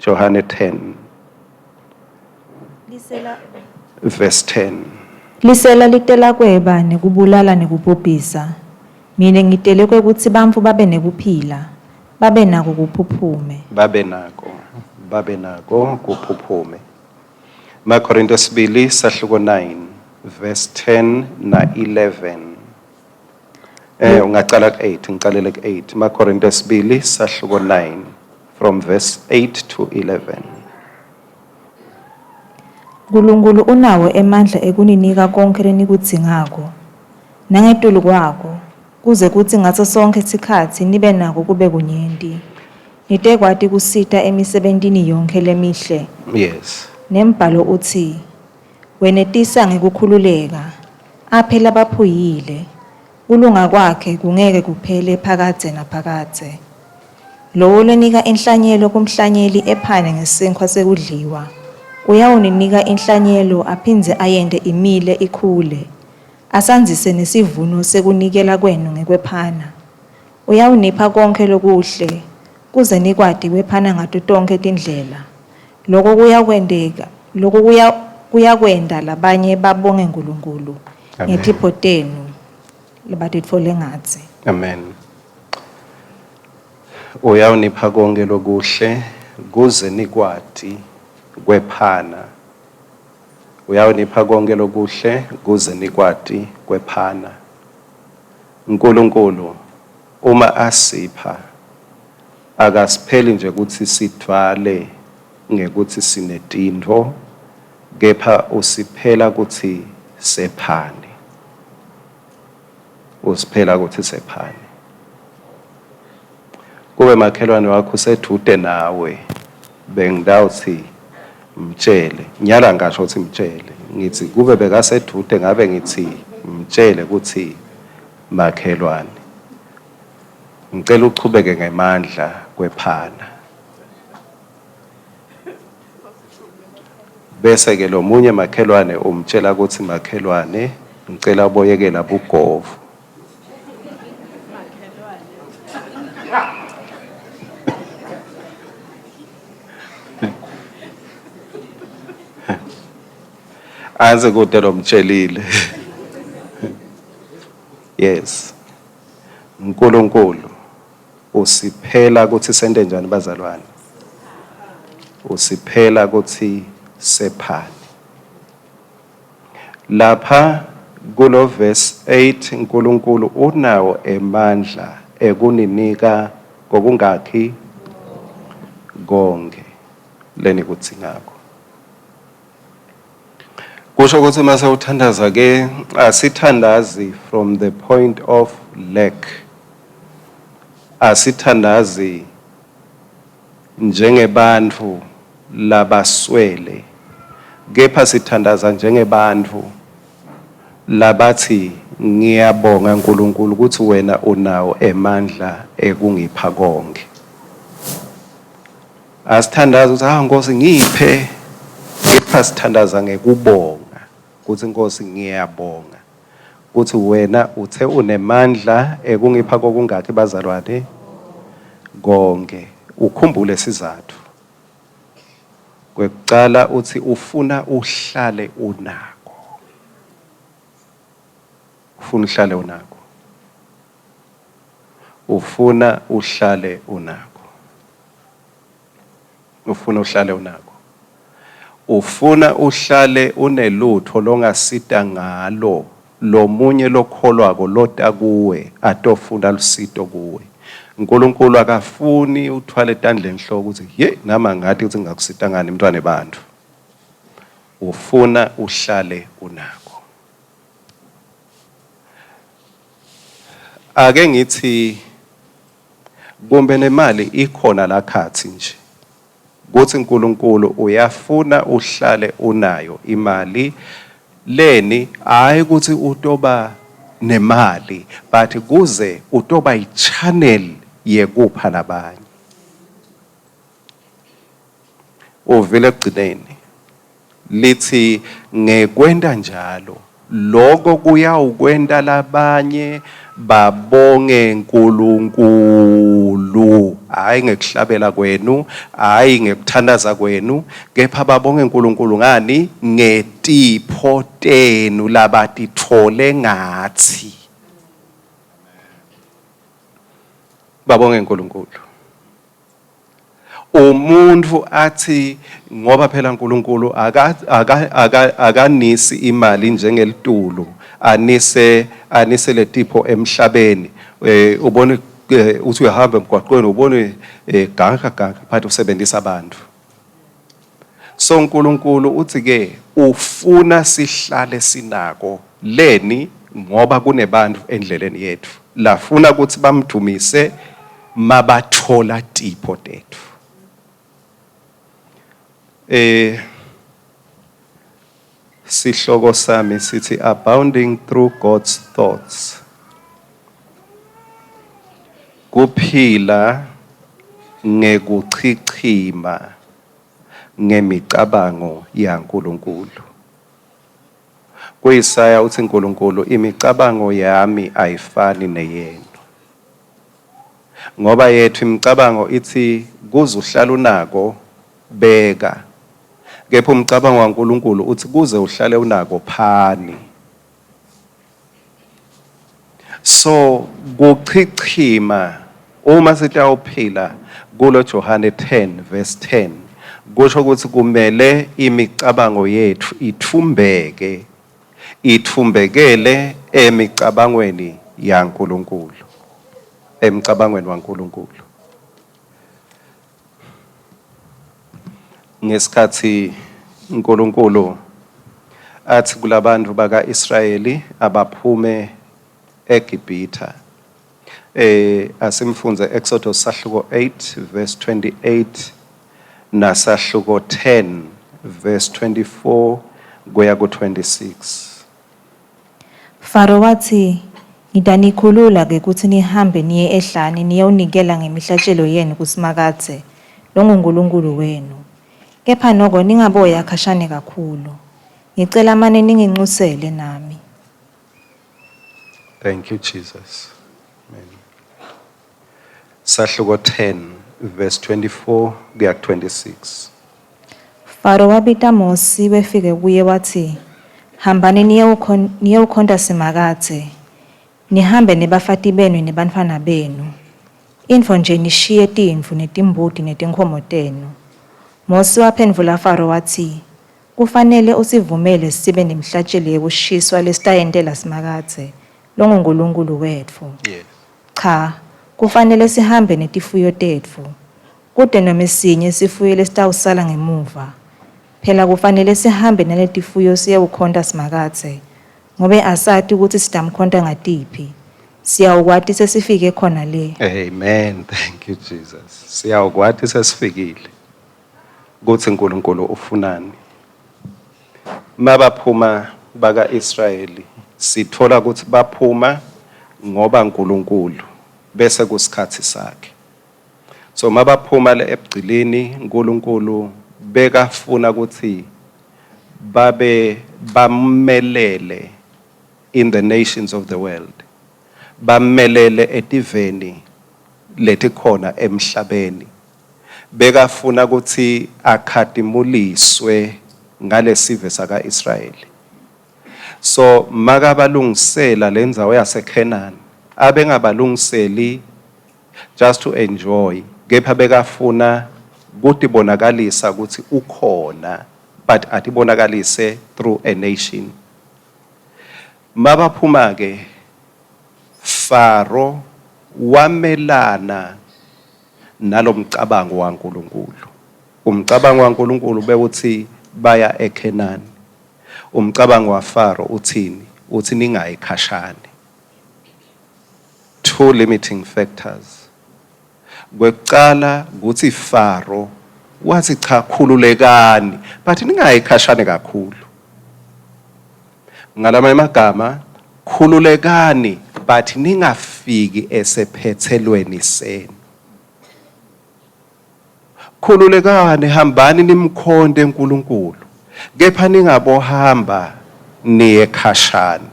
Johane 10 Lisela verse 10. Lisela litela kweba nekubulala nekubhubhisa. Mine ngitele kwekutsi bantfu babe nekuphila, babe nako kuphuphume. Babe nako, babe nako kuphuphume. Makorinto sibili sahluko 9 verse 10 na 11. Ungacala ku8, ngicalele ku8. Makorinto sibili sahluko 9 from verse 8 to 11. Nkulunkulu unawo emandla ekuninika konkhe lenikudzingako, nangetulu kwako, kuze kutsi ngaso sonkhe sikhatsi nibe nako kube kunyenti, nitekwati kusita emisebentini yonkhe lemihle. Yes. Nembhalo utsi, wenetisa ngekukhululeka, aphe labaphuyile, kulunga kwakhe kungeke kuphele phakadze naphakadze. Lowo lonika inhlanyelo kumhlanyeli ephane ngesinkhwa sekudliwa, uyawuninika inhlanyelo aphindze ayente imile ikhule, asandzise nesivuno sekunikela kwenu ngekwephana. Uyawunipha konkhe lokuhle, kuze nikwati kwephana ngato tonkhe tindlela. Loko kuyakwenteka, loko kuyakwenta labanye babonge Nkulunkulu Amen. ngetipho tenu labatitfole ngatsi. Amen. Uyawunipha konke lokuhle kuze nikwati kwephana. Uyawunipha konke lokuhle kuze nikwati kwephana. uNkulunkulu uma asipha akasipheli nje ukuthi sidvwale ngekuthi sinetintfo, kepha usiphela ukuthi sephane. Usiphela ukuthi sephane. Kube makhelwane wakho usedude nawe, bengidawuthi mtshele, nyala ngasho ukuthi mtshele, ngithi kube bekasedude ngabe ngithi mtshele ukuthi makhelwane, ngicela uchubeke ngemandla kwephana. Bese ke lomunye makhelwane umtshela ukuthi makhelwane ngicela uboyekela bugovu. Aze kude lomtshelile. Yes. uNkulunkulu usiphela ukuthi sente njani bazalwane? Usiphela ukuthi sephane. Lapha kulo verse 8 uNkulunkulu unawo emandla ekuninika kokungakhi konke lenikudzingako. Kusho ukuthi mase uthandaza ke asithandazi from the point of lack. Asithandazi njengebantfu labaswele, kepha sithandaza njengebantfu labathi ngiyabonga uNkulunkulu ukuthi wena unawo emandla ekungipha konke. Asithandazi ukuthi ah Nkosi ngiphe, kepha sithandaza ngekubonga ukuthi Nkosi ngiyabonga ukuthi wena uthe unemandla ekungipha kokungakhi bazalwane konke. Ukhumbule sizathu. Kwekucala uthi ufuna uhlale unako. Ufuna uhlale unako. Ufuna uhlale unako. Ufuna uhlale unako. Ufuna uhlale unelutho longasita ngalo lomunye lokholwako lota kuwe atofuna lusito kuwe. uNkulunkulu akafuni uthwale tandla enhloko ukuthi ye nama ngathi ukuthi ngingakusita ngani mntwana ebantfu. Ufuna uhlale unako. Ake ngithi kumbe nemali ikhona lakhathi nje. Kuthi uNkulunkulu uyafuna uhlale unayo imali leni, hayi ukuthi utoba nemali, but kuze utoba i-channel yekupha labanye. Uvile ekugcineni lithi ngekwenta njalo lokho kuyawukwenta labanye babonge uNkulunkulu. Hayi ngekuhlabela kwenu, hayi ngekuthandaza kwenu, kepha babonge uNkulunkulu ngani? Ngetipho tenu labatitfole ngathi. Babonge uNkulunkulu. Umuntu athi ngoba phela uNkulunkulu akanisi imali njengelitulo, anise letipho emhlabeni. Ubone uthi uyahamba emgwaqweni ubone ganka ganka, but usebenzisa abantu. So uNkulunkulu uthi ke ufuna sihlale sinako leni, ngoba kunebantu endleleni yethu lafuna ukuthi bamdumise mabathola tipho tethu. Sihloko sami sithi abounding through God's thoughts. Kuphila ngekuchichima ngemicabango yaNkulunkulu. KuIsaya uthi uNkulunkulu imicabango yami ayifani neyenu. Ngoba yethu imicabango ithi kuze uhlale unako beka. Kepha umcabango waNkulunkulu uthi kuze uhlale unako phani. So kuchichima uma sitawuphila kulo Johane 10 verse 10 kusho ukuthi kumele imicabango yethu ithumbeke, ithumbekele emicabangweni yaNkulunkulu, emcabangweni waNkulunkulu. Ngesikhathi uNkulunkulu athi kulabantu bakaIsrayeli abaphume eGibhitha, asimfunze Exodus sahluko 8 verse 28 nasahluko 10 verse 24 kuya ku 26. Faro wathi, "Ngitanikhulula ke kutsi nihambe niye ehlane niyewunikela ngemihlatjelo yenu kuSimakadze longuNkulunkulu wenu. Kepha noko ningaboya khashane kakhulu. Ngicela mane ningincusele nami." Thank you, Jesus. Amen. Sahluko 10 verse 24 kuya 26. Faro wabita Mosi wefike kuye wathi, "Hambani niyewukhonta Simakadze. Nihambe nebafati benu nebantfwana benu. Intfo nje nishiye timvu netimbuti netinkhomo tenu." Mosi waphendvula Faro watsi, "Kufanele usivumele sibe nemihlatjelo yekushiswa lesitayentela Simakadze longuNkulunkulu wetfu. Cha, kufanele sihambe netifuyo tetfu. Kute nome sinye sifuyo lesitawusala ngemuva. Phela kufanele sihambe naletifuyo siyewukhonta Simakadze, ngobe asati kutsi sitamkhonta ngatiphi. Siyawukwati sesifike khona le." Amen. Thank you, Jesus. Siyawukwati sesifikile kutsi uNkulunkulu ufunani. Mabaphuma bakaIsrayeli sithola ukuthi baphuma ngoba uNkulunkulu bese kusikhathi sakhe. So mabaphuma le ebugcilini uNkulunkulu bekafuna ukuthi babe bamelele in the nations of the world. Bamelele etiveni letikhona emhlabeni. Bekafuna ukuthi akhatimuliswe ngalesive sakaIsrayeli. So makabalungisela lendzawo yaseCanaan, abengabalungiseli just to enjoy, kepha bekafuna kutibonakalisa ukuthi ukhona, but atibonakalise through a nation. Mabaphuma ke, Faro wamelana nalomcabango waNkulunkulu. Umcabango waNkulunkulu bewuthi baya eCanaan. Umcabango waFaro uthini? Uthi ningayi khashane. Two limiting factors. Kwekucala kuthi Faro wathi cha, khululekani, but ningayi khashane kakhulu. Ngalamanye amagama, khululekani but ningafiki esephethelweni senu. Khululekani, hambani nimkhonte uNkulunkulu, kepha ningabohamba niye khashane,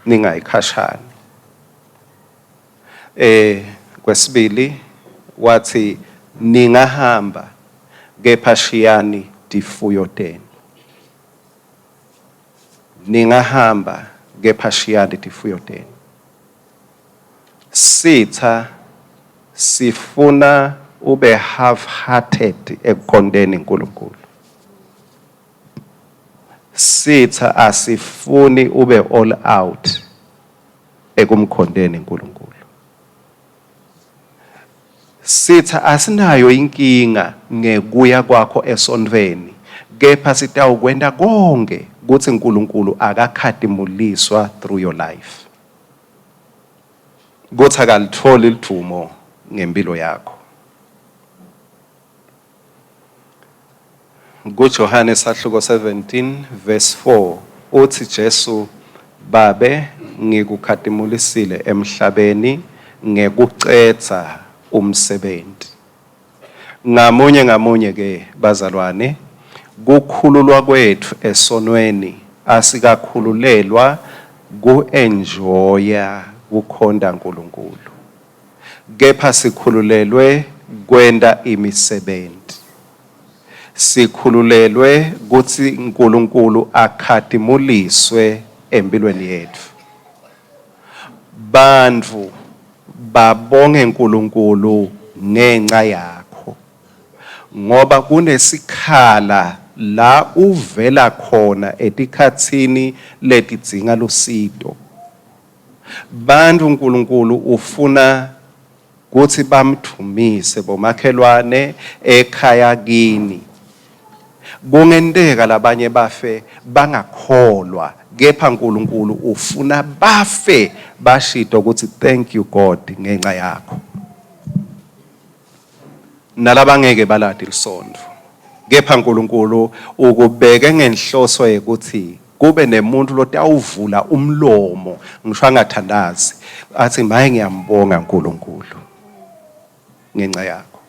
ningayi khashane. Kwesibili Wathi ningahamba kepha shiyani tifuyo tenu. Ningahamba kepha shiyani tifuyo tenu. Sitha sifuna ube half hearted ekukhonteni uNkulunkulu. Sitha asifuni ube all out ekumkhonteni uNkulunkulu. Sitha asinayo inkinga ngekuya kwakho esontfweni, kepha sitawukwenta konke kutsi uNkulunkulu akakhatimuliswa through your life. Kutsi akalitholi lidvumo ngempilo yakho. KuJohane sahluko 17 verse 4 uthi Jesu, Babe, ngikukhatimulisile emhlabeni ngekucedza umsebenti. Ngamunye ngamunye ke bazalwane, kukhululwa kwetfu esonweni asikakhululelwa ku-enjoya kukhonta uNkulunkulu, kepha sikhululelwe kwenta imisebenti. Sikhululelwe kutsi uNkulunkulu akhatimuliswe empilweni yetfu. Bantfu babonge uNkulunkulu ngenca yakho, ngoba kunesikhala la uvela khona etikhatsini letidzinga lusito. Bantfu uNkulunkulu ufuna kutsi bamdvumise bomakhelwane ekhaya kini. Kungenteka labanye bafe bangakholwa, kepha uNkulunkulu ufuna bafe bashito ukuthi thank you God ngenxa yakho. Nalabangeke balati lisontfo, kepha uNkulunkulu ukubeke ngenhloso yekuthi kube nemuntu lotawuvula umlomo ngisho angathandazi athi maye ngiyambonga uNkulunkulu ngenxa yakho.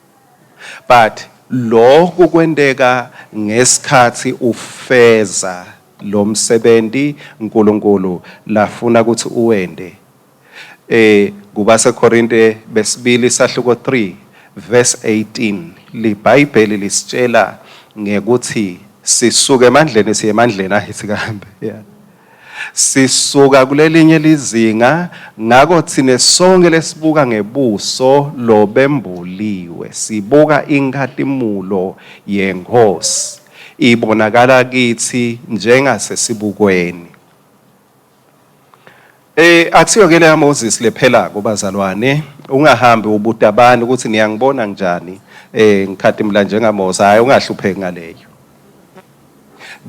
But lokhu kwenteka ngesikhathi ufeza lo msebenzi uNkulunkulu lafuna ukuthi uwente. KubaseKorinte besibili sahluko 3 verse 18 liBhayibheli lisitshela ngekuthi sisuke emandleni siye emandleni ahithi kahambe, yeah. Sisuka kulelinye lizinga, ngako thine sonke lesibuka ngebuso lobembuliwe sibuka inkhatimulo yeNkhosi ibonakala kithi njengasesibukweni. Akusiyo ke leya Moses lephelako bazalwane, ungahambi ubuta bani ukuthi niyangibona njani ngikhatimula njengaMose, hayi ungahlupheki ngaleyo.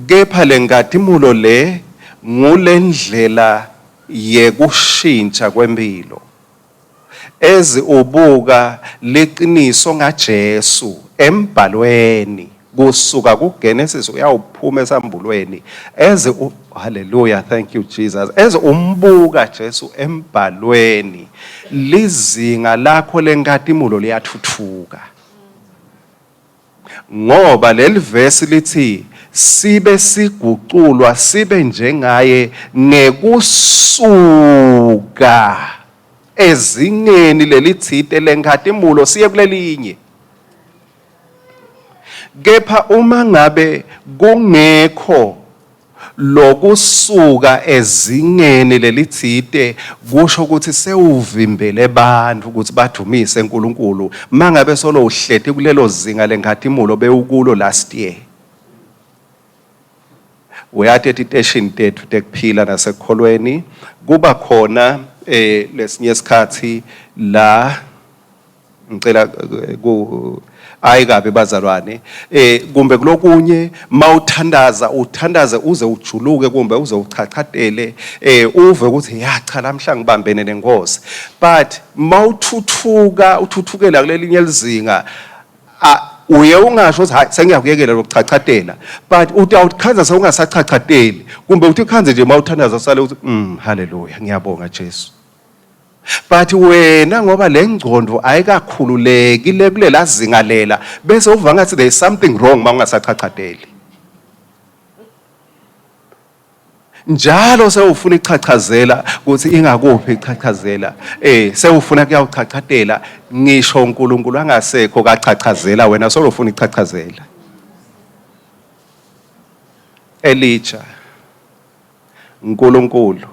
Kepha lenkhatimulo le ngulendlela yekushintsha kwempilo. Ezi ubuka liqiniso ngaJesu embhalweni kusuka kuGenesis uyawuphuma esambulweni eze hallelujah, thank you Jesus, eze umbuka Jesu embhalweni, lizinga lakho lenkhatimulo liyathuthuka, ngoba leli verse lithi sibe siguculwa sibe njengaye ngekusuka ezingeni lelitsite lenkhatimulo siye kulelinye. Kepha uma ngabe kungekho lokusuka ezingeni lelitsite, kusho ukuthi sewuvimbele bantfu ukuthi badumise uNkulunkulu mangabe solo uhleti kulelo zinga lenkhatimulo bewukulo last year. Uyati etiteshini tetfu tekuphila nasekukholweni kuba khona lesinye isikhathi la ngicela ku ayi kabi bazalwane, kumbe kulokunye mawuthandaza uthandaze uze ujuluke kumbe uze uchachatele, uve ukuthi ya cha lamhla ngibambene nenkosi, but mawuthuthuka uthuthukela kulelinye lizinga, uye ungasho ukuthi hayi sengiyakuyekela lokuchachatela, but utawukhanza sewungasachachateli, kumbe uthi khanze nje mawuthandaza usale uthi haleluya ngiyabonga Jesu. But wena ngoba le ngcondo ayikakhululeki le kulela zinga lela, bese uva ngathi there is something wrong mawungasachachateli. Njalo sewufuna ichachazela ukuthi ingakuphi ichachazela. Sewufuna kuyawuchachatela ngisho uNkulunkulu angasekho kachachazela wena solofuna ichachazela. Elijah uNkulunkulu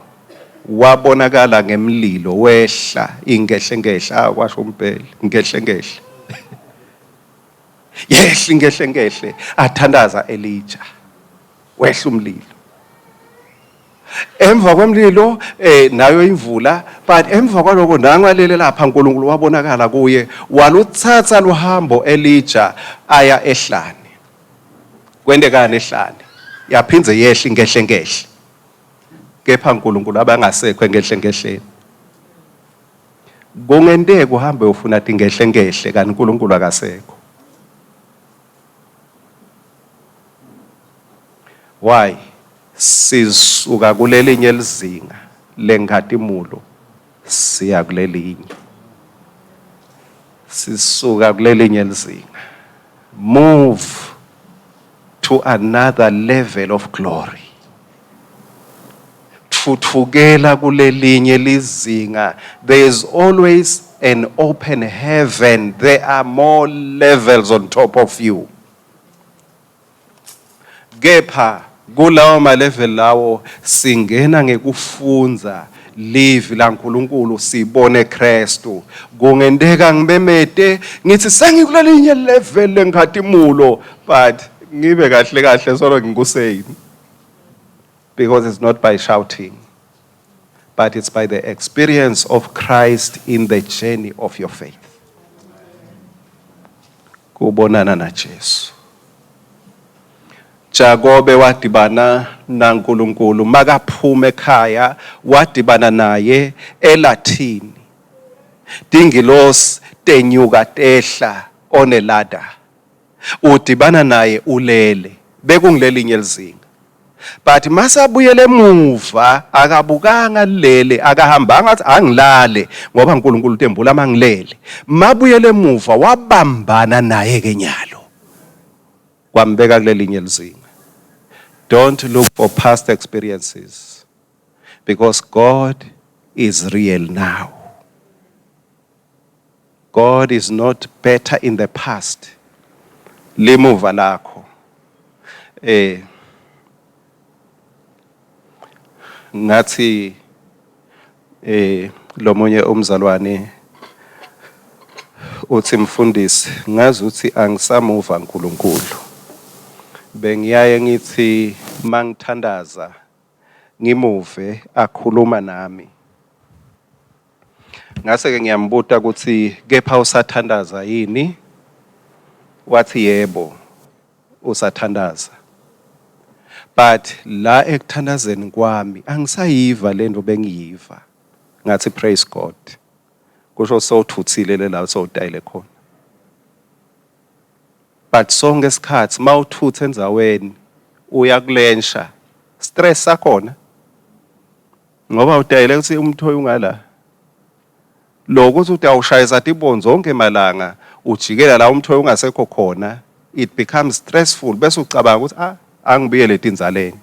wabonakala ngemlilo wehla ingehlengehle akwasho umbhele ingehlengehle yehla ingehlengehle athandaza Elijah wehla umlilo emva kwemlilo nayo imvula, but emva kwaloko nangalele lapha uNkulunkulu wabonakala kuye, waluthatha luhambo Elijah aya ehlane. Kwentekani ehlane? Yaphindze yehla ingehlengehle, kepha uNkulunkulu abangasekho engehlengehleni. Kungenteka uhambe ufuna tingehlengehle kanti uNkulunkulu akasekho. Why? Sisuka kulelinye lizinga lenkhatimulo siya kulelinye. Sisuka kulelinye lizinga. Move to another level of glory. Tfuthukela kulelinye lizinga. There is always an open heaven. There are more levels on top of you. Kepha kulawo ma-level lawo singena ngekufundza livi laNkulunkulu sibone Kristu. Kungenteka ngimemete ngithi sengikulelinye level lenkhatimulo, but ngibe kahle kahle solo ngikuseyini. Because it's not by shouting, but it's by the experience of Christ in the journey of your faith. Kubonana na Jesu. Jakobe wadibana naNkulunkulu makaphuma ekhaya, wadibana naye elathini. Tingilosi tenyuka tehla on a ladder. Udibana naye ulele, bekungilelinye lizinga. But masabuyele emuva akabukanga lele, akahambanga athi angilale ngoba uNkulunkulu utembula mangilele. Mabuyele emuva wabambana naye ke nyalo. Kwambeka kulelinye lizinga. Don't look for past experiences because God is real now. God is not better in the past. Limuva lakho. Ngathi lomunye umzalwane uthi mfundisi ngazi uthi angisamuva uNkulunkulu. Bengiyaye ngithi mangithandaza ngimuve akhuluma nami. Ngase ke ngiyambuta ukuthi kepha usathandaza yini? Wathi yebo usathandaza. But la ekuthandazeni kwami angisayiva lento bengiyiva. Ngathi praise God. Kusho sowuthuthile le la sowutayile khona. But sonke isikhathi mawuthutha endzaweni uya kulensha stress sakhona. Ngoba utayele ukuthi umthoyi ungala. Lo ukuthi utawushayisa tibonzo zonke malanga ujikela la umthoyi ungasekho khona, it becomes stressful bese ucabanga ukuthi angibuyele etinzaleni.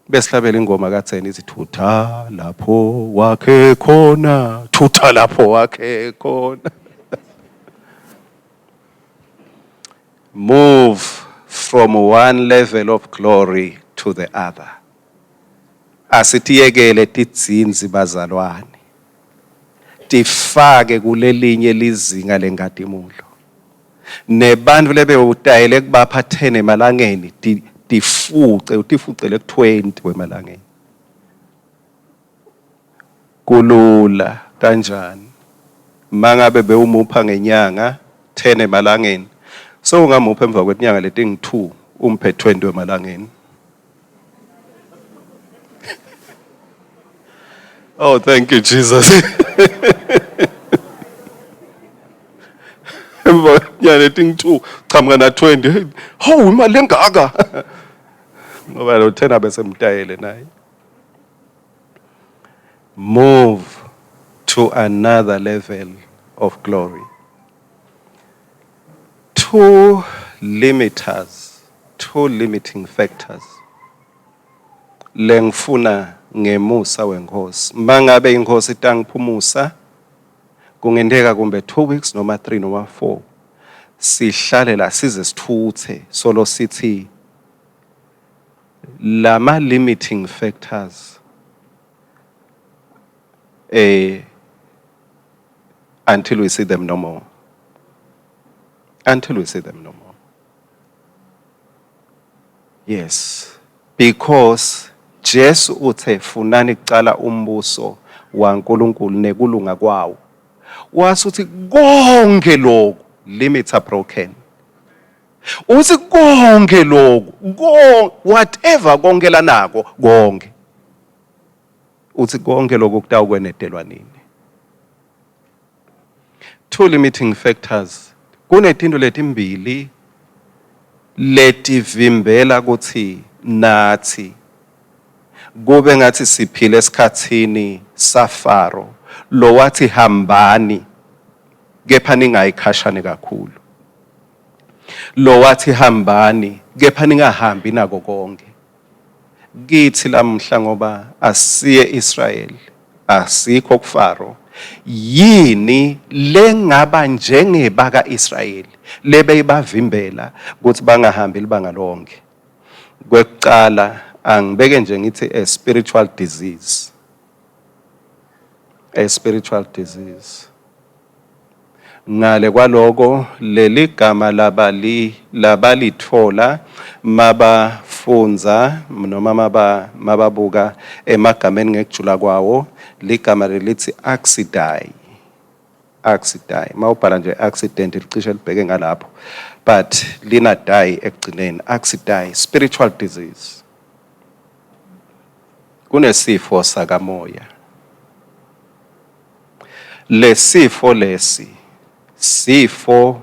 Besihlabela ingoma kaTheni ithi thutha lapho wakhe khona, thutha lapho wakhe khona. Move from one level of glory to the other. Asitiyekele tidzinzi bazalwane. Tifake kulelinye lizinga lenkatimulo. Nebantfu lebewutayele kubapha 10 emalangeni tifuce utifucele ku-20 wemalangeni. Kulula kanjani? Mangabe bewumupha ngenyanga 10 emalangeni, so ungamupha emva kwetinyanga letingu-2 umphe 20 emalangeni. Oh, thank you, Jesus. Emva kwetinyanga letingu-2 chamuka na 20. Hawu, imali engaka. Ngoba lo 10 abesemtayele naye. Move to another level of glory. Two limiters, two limiting factors. Lengifuna ngemusa weNkhosi, mangabe iNkhosi itangiphumusa, kungenteka kumbe 2 weeks noma 3 noma 4, sihlale la size sithuthe solo sithi lama limiting factors until we see them no more, until we see them no more. Yes, because Jesu uthe funani kucala umbuso waNkulunkulu nekulunga kwawo, wasuthi konke lokhu, limits are broken. Uthi konke lokhu, whatever konke lanako konke, uthi konke lokhu kutawukwenetelwa nini. Two limiting factors, kunetinto letimbili letivimbela ukuthi nathi kube ngathi siphile esikhathini saFaro lo wathi hambani kepha ningayikhashane kakhulu, lo wathi hambani kepha ningahambi nako konke. Kithi lamhla, ngoba asiye Israel, asikho kuFaro, yini lengaba njengebaka Israel lebeyibavimbela ukuthi bangahambi libanga lonke? Kwekucala angibeke nje ngithi a spiritual disease, a spiritual disease. Ngale kwaloko, leli gama labali labalithola mabafundza noma mababuka emagameni ngekujula kwawo, ligama lelithi accidie, accidie. Mawubhala nje accident, licishe libheke ngalapho, but lina die ekugcineni. Accidie, spiritual disease. Kunesifo sakamoya. Lesifo lesi sifo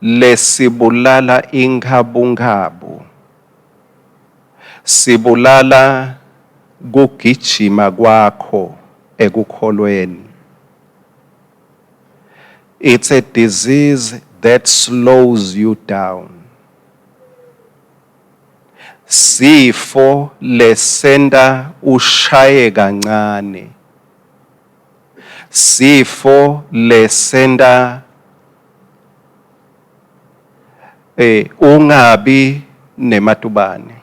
lesibulala inkhabunkhabu, sibulala kugijima kwakho ekukholweni. It's a disease that slows you down. Sifo lesenta ushaye kancane, sifo lesenta ungabi nematubane.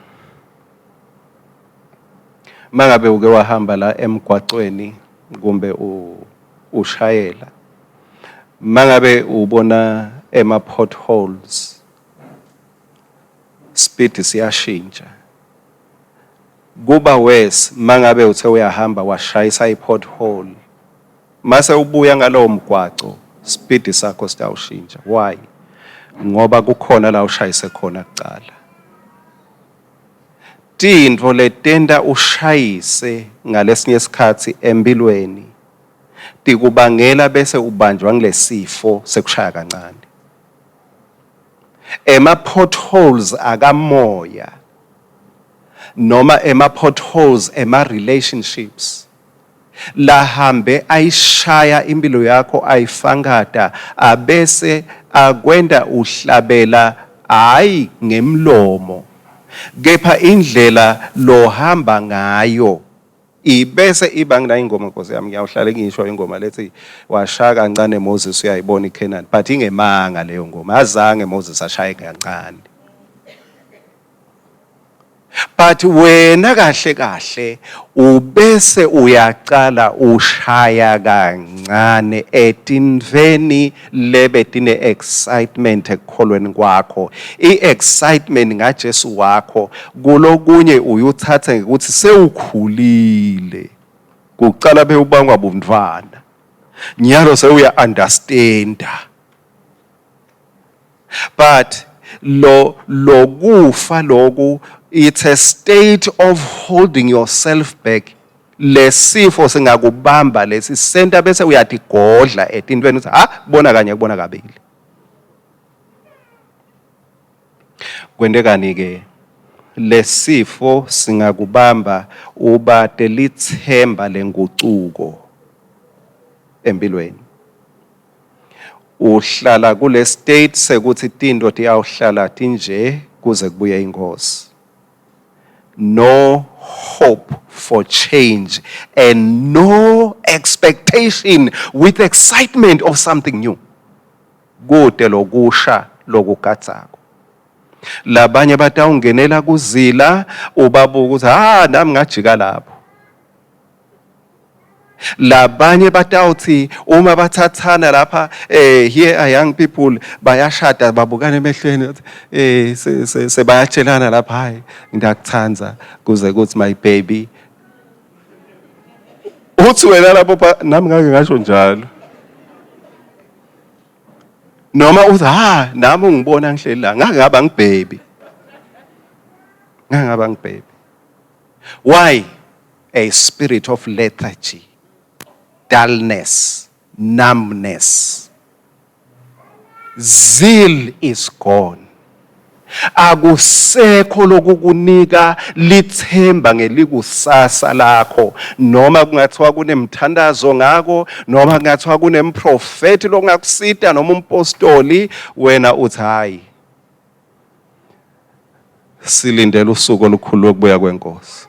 Mangabe uke wahamba la emgwacweni kumbe ushayela, mangabe ubona ema potholes, speed siyashintsha, kuba worse mangabe uthe uyahamba washayisa i-pothole, mase ubuya ngalowo mgwaco, speed sakho sitawushintsha. Why? Ngoba kukhona la ushayise khona kucala. Tintfo letenta ushayise ngalesinye isikhathi empilweni tikubangela bese ubanjwa ngilesifo sekushaya kancane. Ema potholes akamoya noma ema potholes ema relationships lahambe ayishaya impilo yakho, ayifankata, abese akwenta uhlabela hayi ngemlomo, kepha indlela lohamba ngayo ibese iba ngina ingoma. Nkosi yami, ngiyawuhlala ngisho ingoma lethi washaya kancane Moses uyayibona iCanaan, but ingemanga leyo ngoma. Azange Moses ashaye kancane, but wena kahle kahle ubese uyacala ushaya kancane etinveni lebe tine excitement ekukholweni kwakho, i-excitement ngaJesu wakho. Kulokunye uyuthathe ngekuthi sewukhulile. Kucala bewubangwa bumntwana, nyalo sewuya understanda. But lo lokufa loku, it's a state of holding yourself back. Lesifo singakubamba lesi senta bese uyatigodla etintweni, uthi ha, kubona kanye, kubona kabili. Kwentekani ke? Lesifo singakubamba ubate lithemba lengucuko empilweni. Uhlala kule state sekuthi tinto tiyawuhlala tinje kuze kubuye inkosi. No hope for change and no expectation with excitement of something new. Kute lokusha lokugadzako. Labanye batawungenela kuzila ubabuka ukuthi ha nami ngajika lapho. Labanye batawuthi uma bathathana lapha here are young people bayashada babukana emehlweni sebayatshelana lapha, hayi ngiyakuthanda kuze kuthi my baby. Uthi wena lapho nami ngake ngasho njalo. Noma uthi ha nami ungibona ngihleli la ngake ngaba ngibaby. Ngake ngaba ngibaby. Why? A spirit of lethargy, dullness, numbness. Zeal is gone. Akusekho lokukunika lithemba ngelikusasa lakho, noma kungathiwa kunemthandazo ngako, noma kungathiwa kunemprofeti longakusita noma umpostoli, wena uthi hayi, silindele usuku olukhulu lokubuya kwenkosi.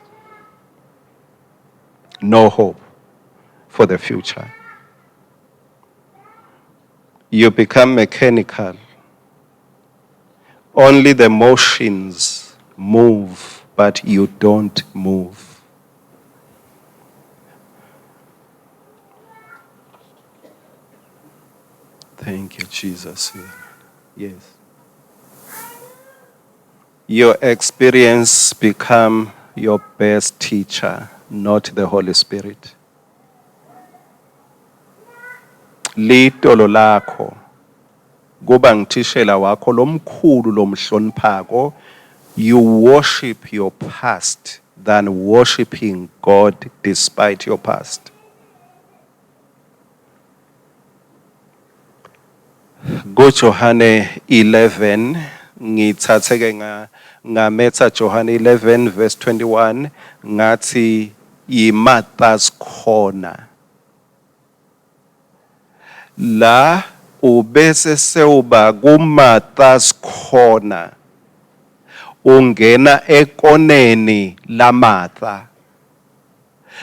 No hope for the future. You become mechanical. Only the motions move, but you don't move. Thank you, Jesus. Yes. Your experience become your best teacher, not the Holy Spirit. Litolo lakho kuba ngithishela wakho lomkhulu lomhloniphako. You worship your past than worshiping God despite your past. KuJohane 11 ngithathe ke ngametha Johane 11 verse 21 ngathi yiMartha's corner. La ubese sewuba kuMartha's corner, ungena ekoneni laMartha.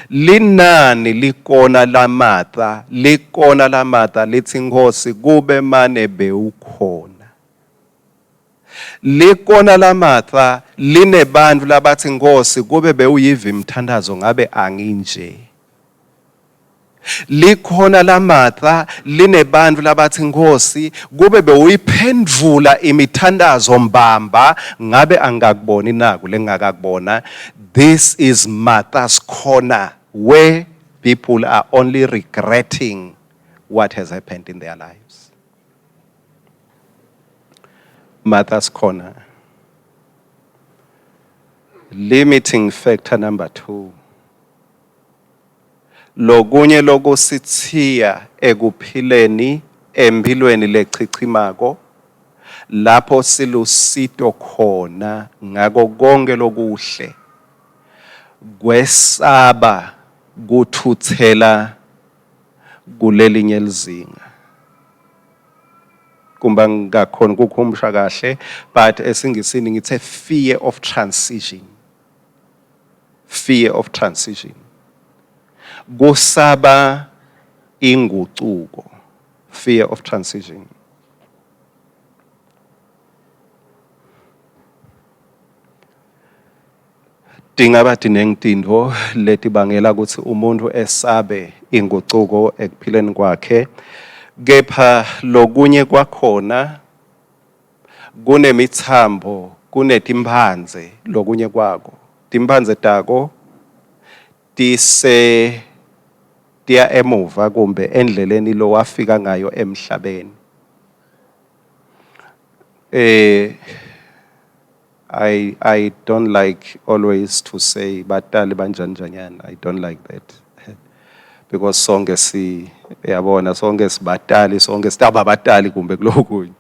Linani likona laMartha? Likona laMartha lithi Nkosi kube mane bewukhona. Likona laMartha linebantu labathi Nkosi kube bewuyiva imthandazo ngabe anginje. Likhona laMartha linebantu labathi Nkosi kube bewuyiphendvula imithandazo mbamba ngabe angikakuboni naku lengakakubona. This is Martha's corner where people are only regretting what has happened in their lives. Martha's corner. Limiting factor number 2. Lokunye lokusithiya ekuphileni empilweni lechichimako lapho silusito khona ngako konke lokuhle kwesaba kuthuthela kulelinye lizinga. Kumba ngingakhona ukukhumsha kahle, but esingisini ngithe fear of transition. Fear of transition. Kusaba ingucuko. Fear of transition. Tingaba tinengi tintfo letibangela kutsi umuntu esabe ingucuko ekuphileni kwakhe, kepha lokunye kwakhona kunemitsambo, kunetimphandze lokunye kwako. Timphandze tako tise tiya emuva kumbe endleleni lowafika ngayo emhlabeni. I don't like always to say batali banjanjanyana. I don't like that. Because sonke si yabona sonke sibatali, sonke sitaba batali kumbe kulokunye.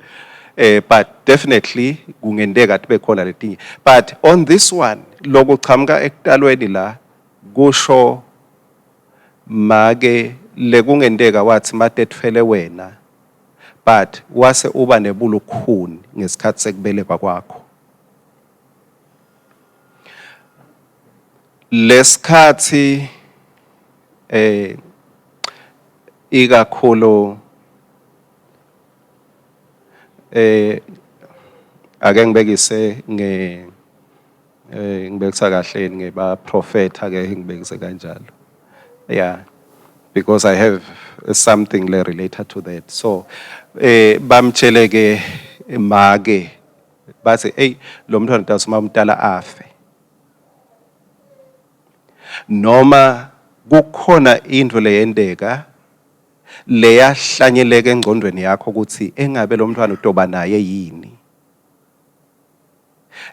But definitely kungenteka tibe khona letinye. But on this one lokuchamuka ekutalweni la kusho make lekungenteka wathi matetfele wena, but wase uba nebulukhuni ngesikhathi sekubelekwa kwakho. Lesikhathi ikakhulu ake ngibekise nge ngibekisa kahle ngeba prophet, ake ngibekise kanjalo, yeah, because I have something le related to that. So bamtshele ke make bathi, "Hey, lo mntwana utasuma umntala afe noma kukhona into leyenteka leyahlanyeleka engcondweni yakho ukuthi engabe lo mntwana utoba naye yini."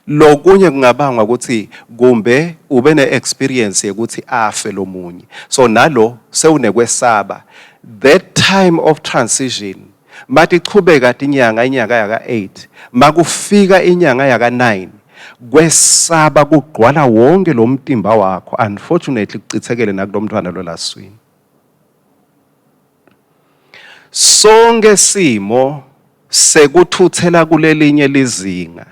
Lokunye kungabangwa ukuthi kumbe ube ne-experience yokuthi afe lomunye, so nalo sewunekwesaba. That time of transition, mathi ichubeka tinyanga, inyanga yaka-8, makufika inyanga yaka-9, kwesaba kugqwala wonke lo mtimba wakho. Unfortunately, kucithekele nakulo mntwana lo laswini. Sonke simo sekuthuthela kulelinye lizinga,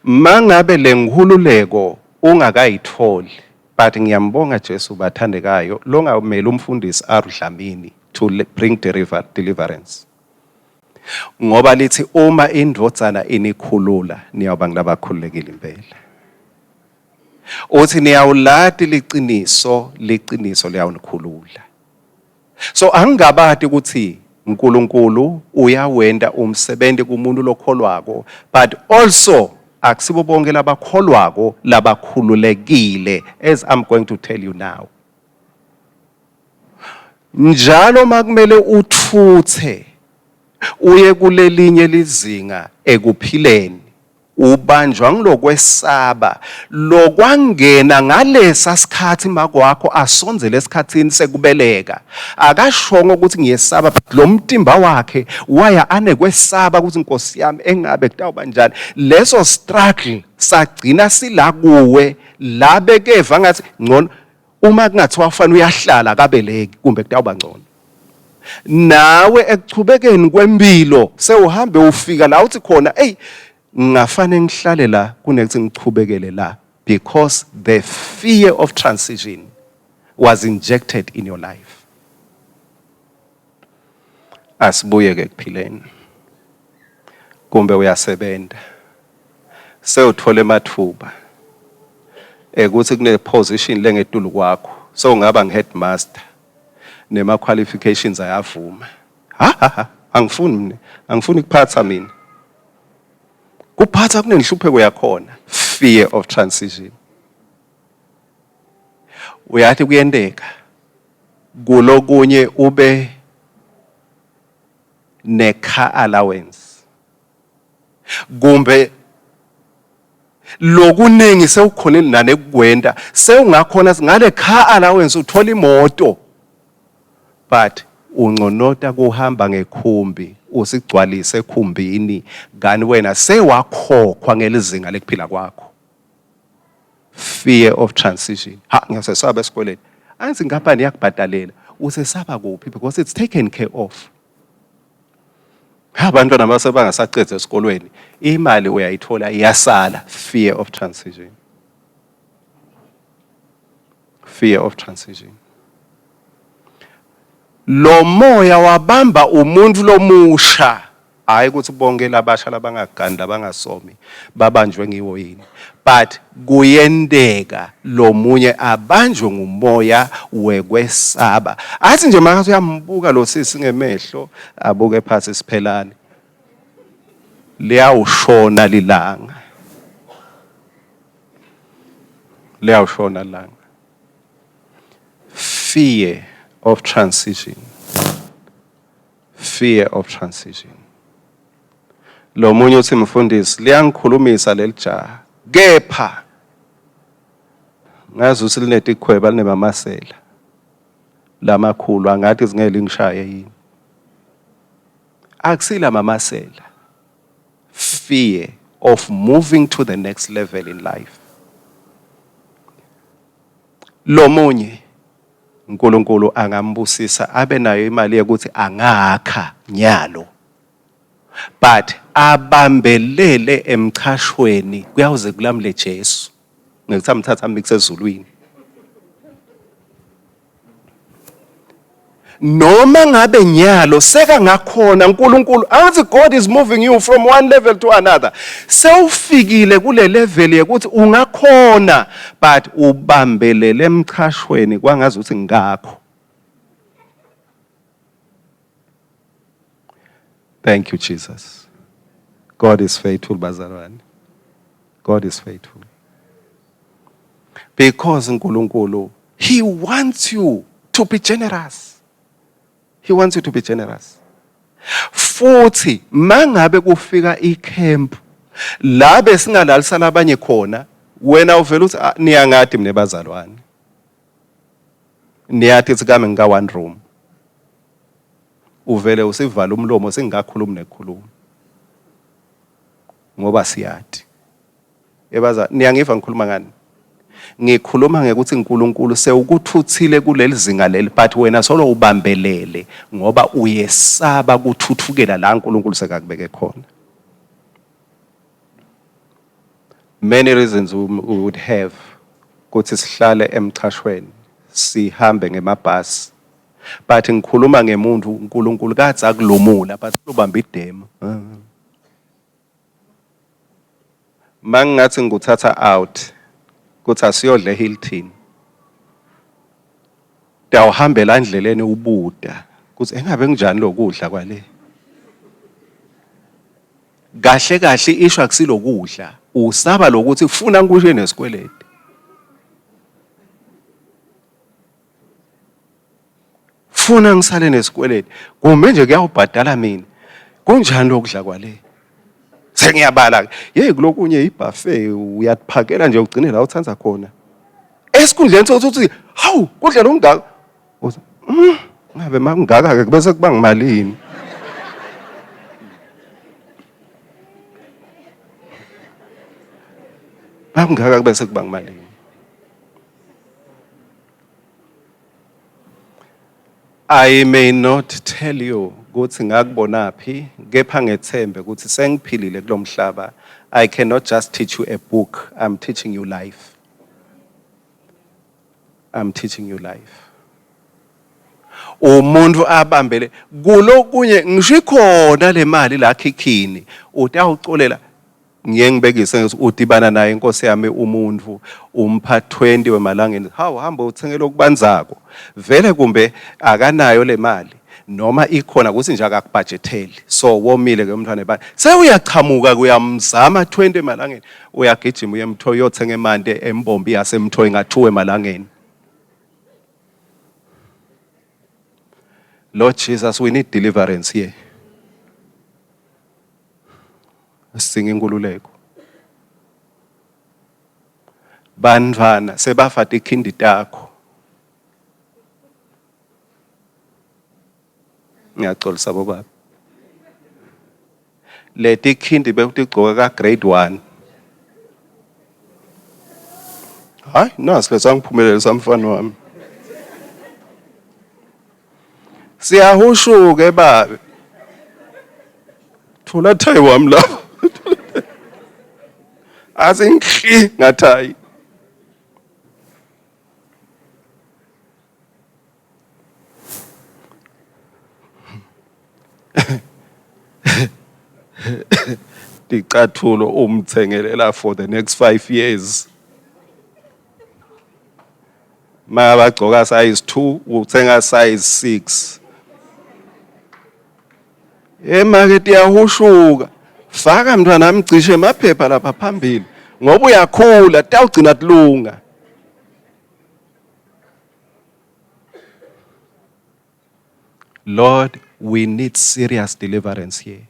mangabe lenkhululeko ungakayitholi. But ngiyambonga Jesu, bathandekayo, longamele umfundisi Arudlamini to bring deliverance, ngoba lithi uma indvodzana inikhulula, niyawuba ngilabakhululekile impela. Uthi niyawulati liciniso, liciniso liyawunikhulula. So angingabati ukuthi uNkulunkulu uyawenda umsebenzi kumuntu lokholwako, but also akusibo bonke labakholwako labakhululekile, as I'm going to tell you now. Njalo makumele uthuthe uye kulelinye lizinga ekuphileni, ubanjwa ngilokwesaba lokwangena ngalesa sikhathi makwakho asondzele esikhathini sekubeleka. Akashongo ukuthi ngiyesaba, but lo mtimba wakhe waya anekwesaba ukuthi, "Nkosi yami, engabe kutawuba njani?" Leso struggle sagcina sila kuwe la bekeva ngathi ngcono uma kungathiwa fanele uyahlala kabeleki, kumbe kutawuba ngcono. Nawe ekuchubekeni kwempilo sewuhambe ufika la uthi khona, "Ey, ngingafane ngihlale la kunekuthi ngichubekele la," because the fear of transition was injected in your life. Asibuye ke kuphileni. Kumbe uyasebenza, sewuthola emathuba ekuthi kune position lengetulu kwakho, sewungaba ngi-headmaster, nema qualifications ayavuma. Ha ha ha, angifuni mina, angifuni kuphatha mina, kuphatha kunenhlupheko yakhona. Fear of transition. Uyathi kuyenteka kulokunye ube ne-car allowance, kumbe lokuningi sewukhonile nanekukwenta, sewungakhona ngale car allowance uthola imoto, but unconota kuhamba ngekhumbi, usigcwalise ekhumbini, kani wena sewakhokhwa ngelizinga lekuphila kwakho. Fear of transition. Ha, ngiyasesaba esikoleni. Angithi inkampani iyakubhadalela? Usesaba kuphi? Because it's taken care of. Abantwana base bangasacedza esikolweni, imali uyayithola, iyasala. Fear of transition, fear of transition. Lo moya wabamba umuntu lomusha. Hayi ukuthi bonke labasha labangagani, labangasomi babanjwe ngiwo yini, but kuyenteka lomunye abanjwe ngumoya wekwesaba, athi nje makathi uyambuka lo sisi ngemehlo, abuke phansi siphelane, liyawushona lilanga, liyawushona langa. Fear of transition, fear of transition. Lo munye uthi, "Mfundisi, liyangikhulumisa lelijaha, kepha ngazi ukuthi linetikhweba, linemamasela lamakhulu, angathi singeke lingishaye yini." Akusila mamasela, fear of moving to the next level in life. Lo munye uNkulunkulu angambusisa, abe nayo imali yokuthi angakha nyalo, but abambelele emchashweni kuyawuze kulamle Jesu. Ngekuthi amthatha amikse ezulwini. Noma ngabe nyalo seka ngakhona uNkulunkulu angathi God is moving you from one level to another. Sewufikile kule level yekuthi ungakhona but ubambelele emchashweni kwangazi ukuthi ngakho. Thank you Jesus. God is faithful bazalwane. God is faithful. Because uNkulunkulu he wants you to be generous. He wants you to be generous. Futhi mangabe kufika icamp la besingalalisana abanye khona wena uvela uthi ah, niyangadi mina bazalwane. Niyathi ukuthi kame ngika one room. Uvele usivala umlomo singakhulumi nekukhuluma. Ngoba siyati. Ebaza niyangiva ngikhuluma ngani? Ngikhuluma ngekuthi uNkulunkulu sewukuthuthile kuleli zinga leli but wena solo ubambelele ngoba uyesaba kuthuthukela la uNkulunkulu sekakubeke khona. Many reasons we would have ukuthi sihlale emchashweni sihambe ngemabhasi but ngikhuluma ngemuntu uNkulunkulu kathi akulumula but ubamba idemo. Mangingathi ngikuthatha out kuthi asiyodla eHilton. Tawuhambela endleleni ubuda kuthi engabe kunjani lokudla kwale. Kahle kahle isho akusilokudla usaba lokuthi ufuna ngikushiye nesikweleti. Funa ngisale nesikweleti kumbe nje kuyawubhadala mina. Kunjani lokudla kwale? Sengiyabala ke. Hey kulokunye ibuffet uyaphakela nje ugcine la uthanda khona. Esikhundleni sokuthi uthi hawu kudla lokungaka. Uthi mm, ngabe makungaka ke bese kuba ngimalini. Makungaka bese kuba ngimalini. I may not tell you ukuthi ngakubonaphi kepha ngethembe ukuthi sengiphilile kulomhlaba. I cannot just teach you a book, I'm teaching you life. I'm teaching you life. Umuntu abambele kulokunye ngisho ikhona le mali la khikhini utawucolela Ngiye ngibekise ngithi udibana naye inkosi yami umuntu umpha 20 wemalangeni hawu hamba uthengele okubanzako vele kumbe akanayo le mali noma ikhona ukuthi nje akakubhajetheli so womile ke umntwana ebani sewuyachamuka kuyamzama 20 emalangeni uyagijima uye emthoyi uyothenga emanti embombi yasemthoyi ngathuwe emalangeni. Lord Jesus, we need deliverance here. Sidinga inkululeko. Bantfwana sebafa tikhindi takho. Ngiyaxolisa bobaba. Letikhindi bekutigcoka ka grade 1. Hayi nasi lesangiphumelela samfana wami. Siyahushuka babe. Thola thayi wami lapho. Asingihli ngathayi. Ticathulo umthengelela for the next 5 years. Mabagcoka size 2 uthenga size 6. Emakethe iyahushuka. Faka mntwana wami cishe emaphepha lapha phambili ngoba uyakhula tawugcina kulunga. Lord, we need serious deliverance here.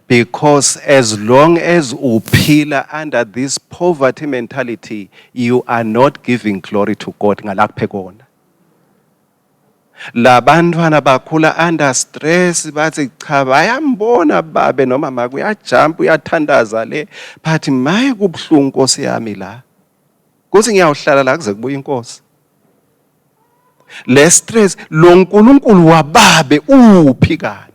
Because as long as uphila under this poverty mentality, you are not giving glory to God ngalakuphe kona. Labantwana bakhula under stress bathi cha bayambona babe noma maka uyajump uyathandaza le but maye kubuhlungu Nkosi yami la. Kuthi ngiyawuhlala la kuze kubuye inkosi. Le stress lo nkulunkulu wababe uphi kani?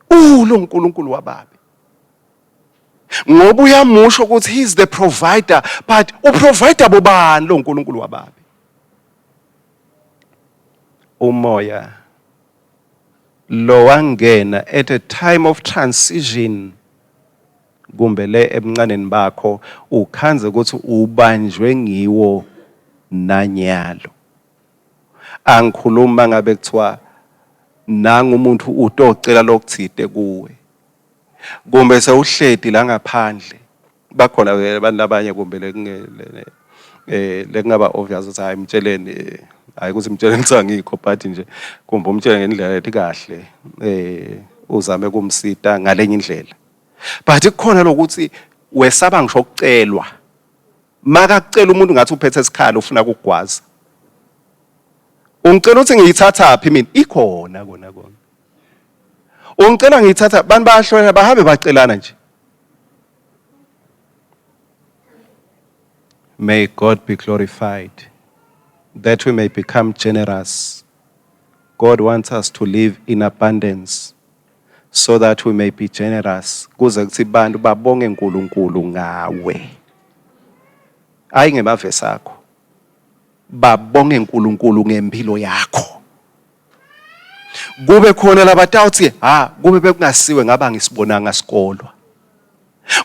Ulo nkulunkulu wababe. Ngoba uyamusho ukuthi he is the provider, but uprovider bobani lo nkulunkulu wababe? Umoya lo wangena at a time of transition kumbe le ebuncaneni bakho ukhanze ukuthi ubanjwe ngiwo nanyalo. Angikhulumi mangabe kuthiwa nangu umuntu utocela lokuthide kuwe. Kumbe sewuhleti la ngaphandle bakhona abantu labanye kumbe lekungaba obvious ukuthi hayi mtsheleni, hayi ukuthi mtsheleni kuthiwa ngikho, but nje kumbe umtshele ngendlela ethi kahle, uzame kumsita ngalenye indlela. But kukhona lokuthi wesaba ngisho ukucelwa. Makakucela umuntu ngathi uphethe isikhala ufuna ukugwaza. Ungicela ukuthi ngiyithathaphi mina? Ikhona kona kona. Ungicela ngiyithatha, abantu bayahlolela bahambe bacelana nje. May God be glorified that we may become generous. God wants us to live in abundance so that we may be generous, kuze kuthi bantu babonge uNkulunkulu ngawe. Hayi ngemavesi akho. Babonge uNkulunkulu ngempilo yakho. Kube khona labatawuthi ha kube bekungasiwe ngaba ngisibonanga sikolwa.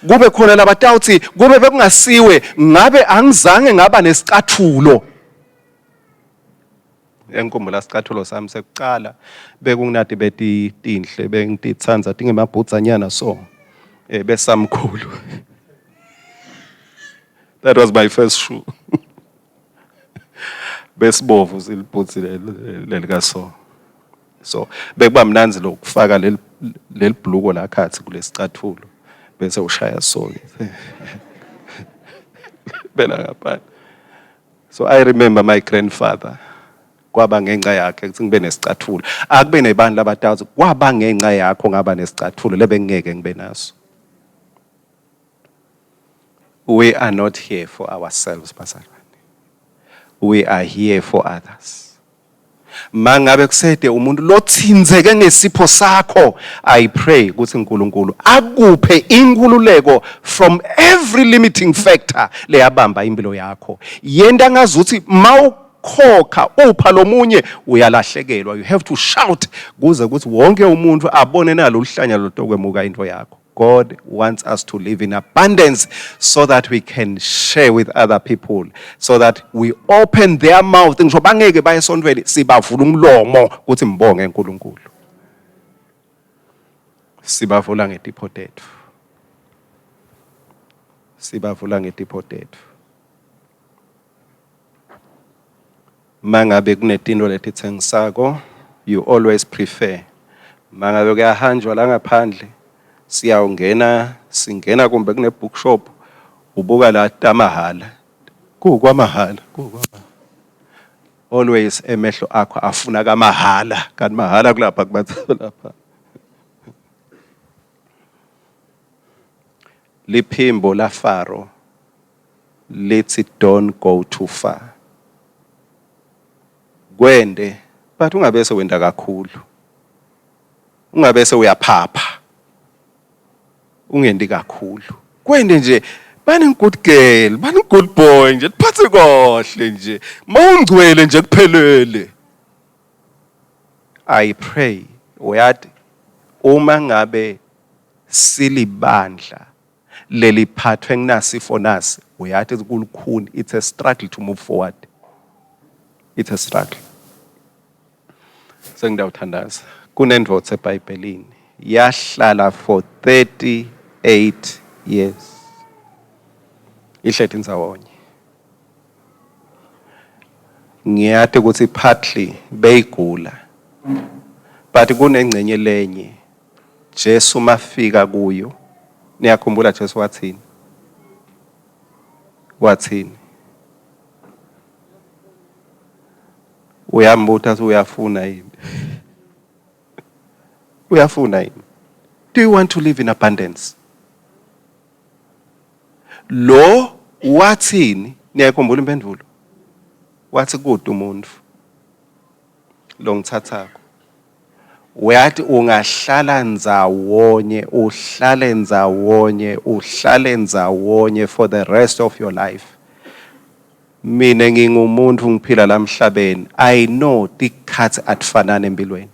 Kube khona labatawuthi kube bekungasiwe ngabe angizange ngaba nesicathulo. Engikhumbula sicathulo sami sekucala bekunginati beti tinhle bengititsandza tingemabhudzanyana so besamkhulu. That was my first shoe. Besibovu silibhutsi leli so. So bekuba mnandzi lokufaka leli leli bhluko la khathi kulesicathulo bese ushaya so ke. Bela ngaphandle. So I remember my grandfather, kwaba ngenxa yakhe ukuthi ngibe nesicathulo. Akube nebantu labathathu, kwaba ngenxa yakho ngaba nesicathulo lebengeke ngibe naso. We are not here for ourselves, bazalwane. We are here for others. Mangabe kusede umuntu lothinzeke ngesipho sakho, I pray ukuthi uNkulunkulu akuphe inkululeko from every limiting factor leyabamba impilo yakho. Yenta ngazuthi mawukhokha upha lomunye uyalahlekelwa. You have to shout kuze ukuthi wonke umuntu abone nalo luhlanya lotokwemuka into yakho. God wants us to live in abundance so that we can share with other people, so that we open their mouth. Ngisho bangeke baye esontweni, sibavula umlomo ukuthi mbonge uNkulunkulu. Sibavula ngetipho tethu. Sibavula ngetipho tethu. Mangabe kunetinto letitsengisako, you always prefer. Mangabe kuyahanjwa la ngaphandle, siyawungena, singena kumbe kune bookshop, ubuka la tamahala. Kukwamahala, kukwamahala. Always emehlo akho afuna kamahala, kanti mahala kulapha kubathu lapha. Liphimbo la Faro lithi don't go too far. Kwende, but ungabese wenda kakhulu. Ungabese uyaphapha. Ungendi kakhulu. Kwende nje, bani good girl, bani good boy nje, liphathe kahle nje. Mawungcwele nje kuphelele. I pray, uyati, uma ngabe silibandla leliphathwe nginasifo nasi, uyati kulukhuni, it's a struggle to move forward. It's a struggle. Sengidawuthandaza. Kunendvodza eBhayibhelini yahlala for 38 years. Ihleti ndzawonye. Ngiyati ukuthi partly beyigula. But kunengcenye lenye Jesu mafika kuyo. Niyakhumbula Jesu wathini? Wathini? Uyambuta ukuthi uyafuna yini? Uyafuna yini? Do you want to live in abundance? Lo wathini? Niyakhumbula impendulo? Wathi kude umuntu lo ngithathako. Uyati ungahlala ndzawonye, uhlale ndzawonye, uhlale ndzawonye for the rest of your life. Mina ngingumuntu ngiphila lamhlabeni. I know tikhatsi atifanani empilweni.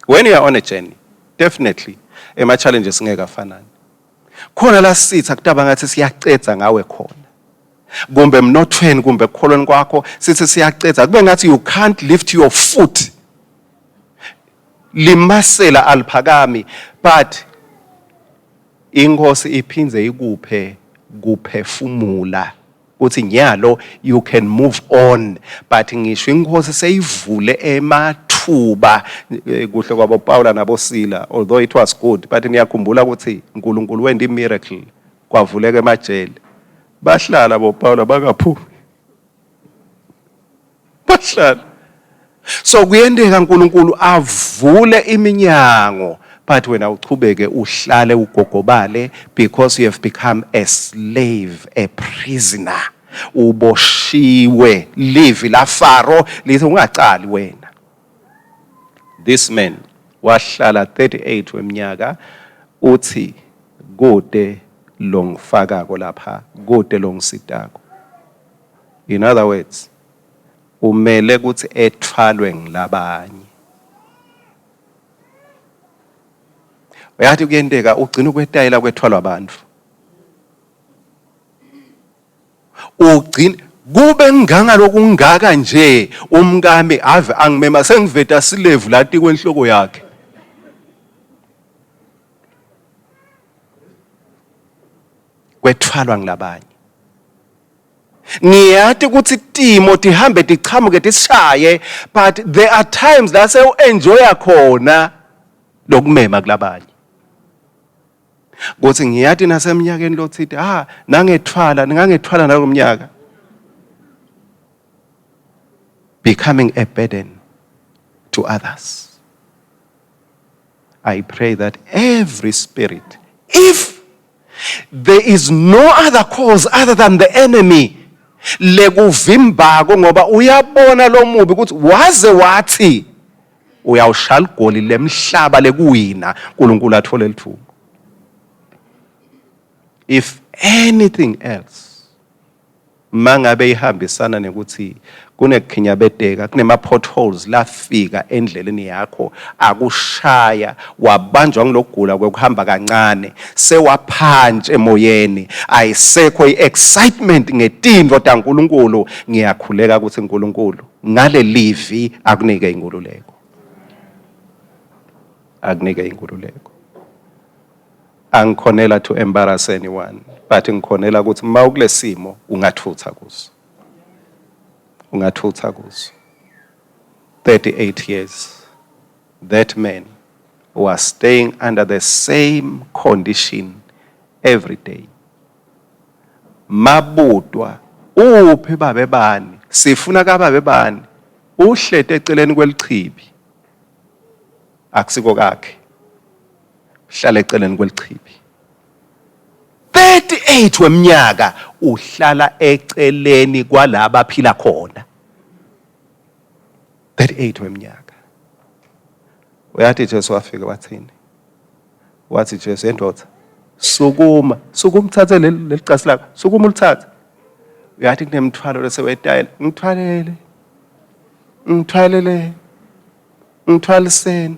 When you are on a journey, definitely ema challenges ngeke afanane. Khona la sitha kutaba ngathi siyacedza ngawe khona. Kumbe emnothweni kumbe ekukholweni kwakho sithi siyacedza kube ngathi you can't lift your foot. Limasela aliphakami, but inkosi iphindze ikuphe kuphefumula kuthi nyalo you can move on. But ngisho inkosi seyivule emathuba, kuhle kwabo Paula nabo Sila, although it was good, but niyakhumbula ukuthi uNkulunkulu went miracle, kwavuleka emajele, bahlala bo Paula bangaphumi, bahlala. So kuyenteka uNkulunkulu avule iminyango, but wena uchubeke uhlale ugogobale because you have become a slave, a prisoner, uboshiwe. Livi la Faro lithi ungacali wena. This man wahlala 38 weminyaka, uthi kude longifakako lapha, kude longisitako. In other words, umele ukuthi ethwalwe ngilabanye. Uyathi kuyenteka ugcina ukwetayela kwethwalwa abantu, ugcina kube nganga lokungaka nje. Umkami ave angimema, sengiveta silevu lati kwenhloko yakhe. Kwethwalwa ngilabanye. Ngiyati ukuthi timo tihambe tichamuke tishaye, but there are times la sewu-enjoya khona lokumema kulabanye, kuthi ngiyati naseminyakeni lotsite, ah, nangethwala, ningangethwala nalomnyaka. Becoming a burden to others. I pray that every spirit, if there is no other cause other than the enemy lekuvimbako, ngoba uyabona lomubi ukuthi waze wathi uyawushaya ligoli lemhlaba lekuwina, uNkulunkulu athole lithuba. If anything else, mangabe ihambisana nekuthi kunekukhinyabeteka, kunema potholes lafika endleleni yakho, akushaya, wabanjwa ngilokugula kwekuhamba kancane, sewaphantshe emoyeni, ayisekho i-excitement ngetintfo taNkulunkulu, ngiyakhuleka ukuthi uNkulunkulu ngale livi akunike inkululeko, akunike inkululeko. Angikhonela to embarrass anyone, but ngikhonela ukuthi uma ukulesimo ungathutha kuso, ungathutha kuso. 38 years that man was staying under the same condition every day. Mabutwa uphi babe bani, sifuna kababe bani, uhlete eceleni kwelichibi, akusiko kakhe, hlala eceleni kwelichibi. 38 weminyaka uhlala eceleni kwalaba aphila khona. 38 weminyaka. Uyathi Jesu wafika wathini? Wathi Jesu, endoda, sukuma, sukuma, uthathe leli casi lakho, sukuma ulithathe. Uyathi kunemthwalo lesewetayela, ngithwalele, ngithwalele, ngithwaliseni.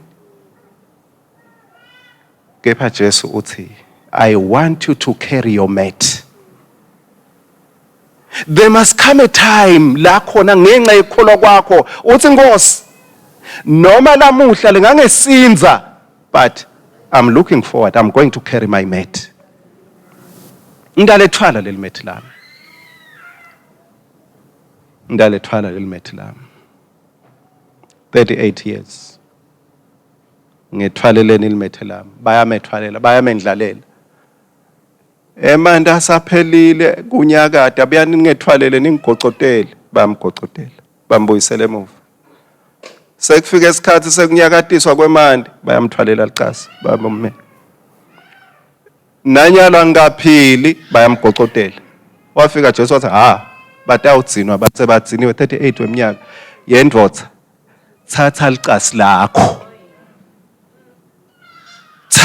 Kepha Jesu uthi, I want you to carry your mat. There must come a time la khona ngenxa yekukholwa kwakho uthi, Nkosi, noma lamuhla lingangesinza, but I'm looking forward, I'm going to carry my mat. Ngidalethwala leli mat lami, ngidalethwala leli mat lami. 38 years. Ngethwaleleni ilimethe lami. Bayamethwalela, bayamendlalela. Emanti asaphelile kunyakada, buyani ningethwalele ningigocotele. Bayamgocotela, bambuyisela emuva. Sekufika isikhathi sekunyakatiswa kwemanti, bayamthwalela licasi, bayamume. Nanyalo angikaphili, bayamgocotela. Wafika Jesu wathi, ha, batawugcinwa, batse bagciniwe 38 weminyaka. Yendvodza, thatha licasi lakho.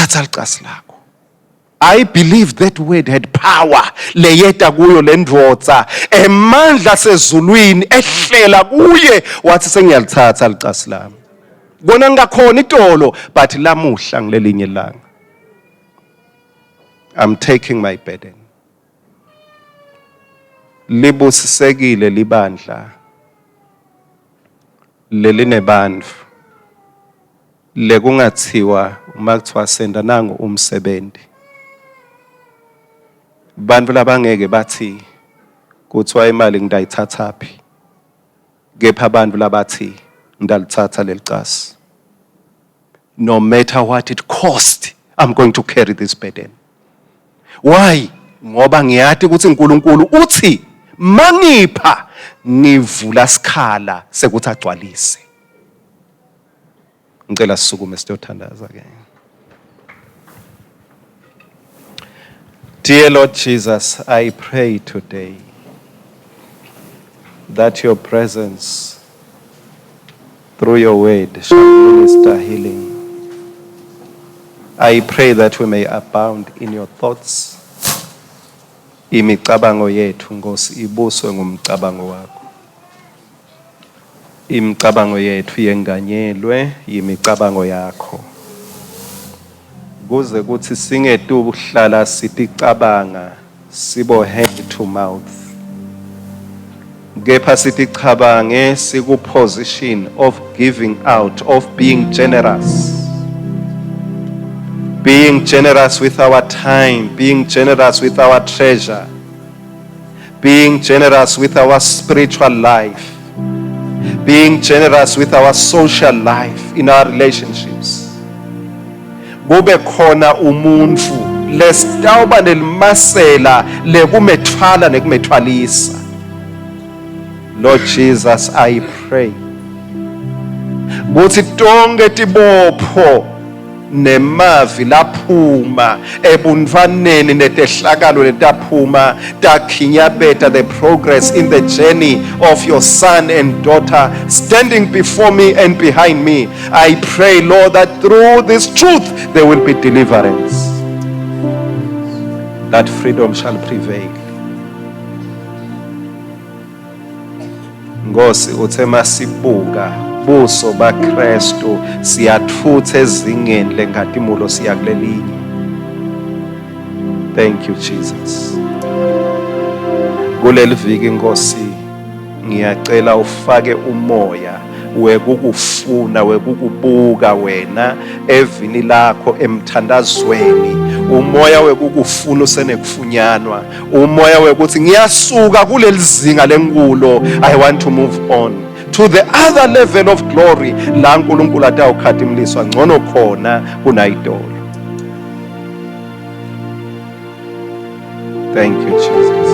Thatha licasi lakho. I believe that word had power leyeta kuyo lendvodza emandla sezulwini ehlela kuye wathi sengiyalithatha licasi lami. Kona ngingakhona itolo but lamuhla ngilelinye ilanga. I'm taking my burden. Libusisekile libandla lelinebantfu lekungathiwa uma kuthiwa senda nangu umsebenzi. Bantfu labangeke bathi kuthiwa imali ngitayithathaphi kepha abantu labathi ngitalithatha lelicasi. No matter what it cost, I'm going to carry this burden. Why? Ngoba ngiyati ukuthi uNkulunkulu uthi mangipha ngivula sikhala sekuthi agcwalise. Ngicela sisukume siyothandaza ke. Dear Lord Jesus, I pray today that your presence through your word shall minister healing. I pray that we may abound in your thoughts. Imicabango yethu Nkosi ibuswe ngumcabango wakho. Imicabango yethu yenganyelwe yimicabango yakho. Kuze kuthi singetukuhlala siticabanga sibo hand to mouth. Kepha siticabange siku position of giving out, of being generous. Being generous with our time, being generous with our treasure, being generous with our spiritual life, being generous with our social life, in our relationships. Kube khona umuntu lesitawuba nelimasela lekumethwala nekumethwalisa. Lord Jesus, I pray kuthi tonke tibopho nemavi laphuma ebuntwaneni netehlakalo letaphuma takhinyabeta the progress in the journey of your son and daughter standing before me and behind me. I pray, Lord, that through this truth there will be deliverance, that freedom shall prevail. Nkosi uthe masibuka buso baKristu siyathutha ezingeni lenkatimulo siya kulelinye. Thank you Jesus. Kuleli viki Nkosi ngiyacela ufake umoya wekukufuna wekukubuka wena evini lakho emthandazweni, umoya wekukufuna usenekufunyanwa, umoya wekuthi ngiyasuka kuleli zinga lenkulo, I want to move on to the other level of glory la uNkulunkulu atawukhatimliswa ngcono khona kunayitolo. Thank you Jesus.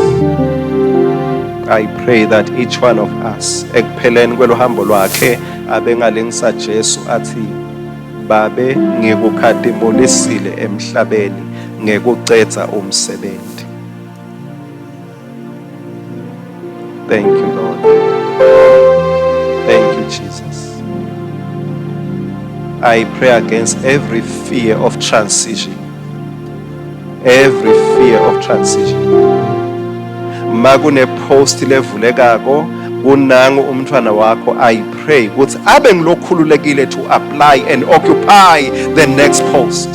I pray that each one of us ekupheleni kwelohambo lwakhe abengalengisa Jesu athi babe ngikukhatimulisile emhlabeni ngekucedza umsebenzi. Thank you Lord. Thank you Jesus. I pray against every fear of transition. Every fear of transition. Makune post levulekako kunangu umntwana wakho, I pray ukuthi abe ngilokhululekile to apply and occupy the next post.